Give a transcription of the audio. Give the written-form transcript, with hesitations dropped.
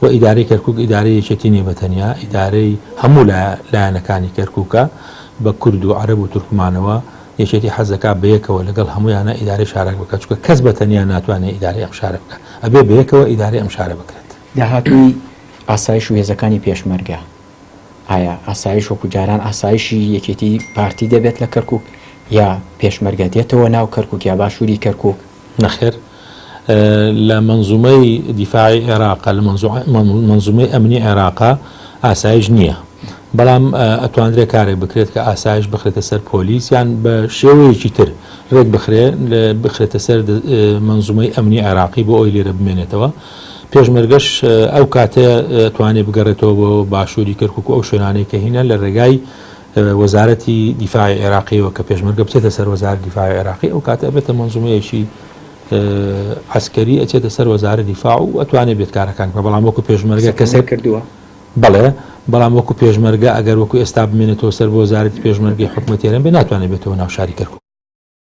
و ئیدارەی کەرکوک ئیدارەی یەکێتی نیە بە تەنیا، ئیدارەی هەموو لایەنەکانی کەرکوکە بە کورد و عەرەب و تورکمانەوە، یەکێتی حەز دەکا بەیەکەوە لەگەڵ هەموویانا ئیدارەی شارەک بکات، چونکە کەس بە تەنیا ناتوانێ ئیدارەی ئەم شارە بکا، ئەبێ بەیەکەوە ئیدارەی ئەم شارە بکرێت. داهاتووی ئاسایش و هێزەکانی پێشمەرگە، ئایا ئاسایش وەکو جاران ئاسایشی یەکێتی پارتی دەبێت لە کەرکوک یا پێشمەرگە دێتەوە ناو کەرکوک یا باشووری کەرکوک؟ نەخێر لە مەنزومەی دیفاعی عێراقا، لە مەنزومەی ئەمنی عێراقا ئاسایش نییە، بەڵام ئەتواندرێ کارێک بکرێت کە ئاسایش بخرێتە سەر پۆلیس یان بە شێوەیەکی تر ڕێک بخرێ بخرێتە سەر مەنزومەی ئەمنی عێراقی بۆ ئەوی لێرە بمێنێتەوە. پێشمەرگەش ئەو کاتە توانێ بگەڕێتەوە بۆ باشووری کەرکک و ئەو شوێنانەی کە هینە لە ڕێگای وەزارەتی دیفاعی عێراقیەوە کە پێشمەرگە بچێتە سەر وەزارەتی دیفاعی عێراقی ئەو کاتە ئەبێتە مەنزومەیەکی عەسکەری ئەچێتە سەر وەزارەتی دیفاع و ئەتوانێ بێت کارەکان بکات بەڵام وەکو پێشمەرگە کەسێک کردووە بەڵێ بەڵام وەکو پێشمەرگە ئەگەر وەکو ئێستا بمێنێتەوە سەر بۆ وەزارەتی پێشمەرگەی حکومەتی هەرێم بێ ناتوانێت بێتەوە ناو شاری کەرکوک.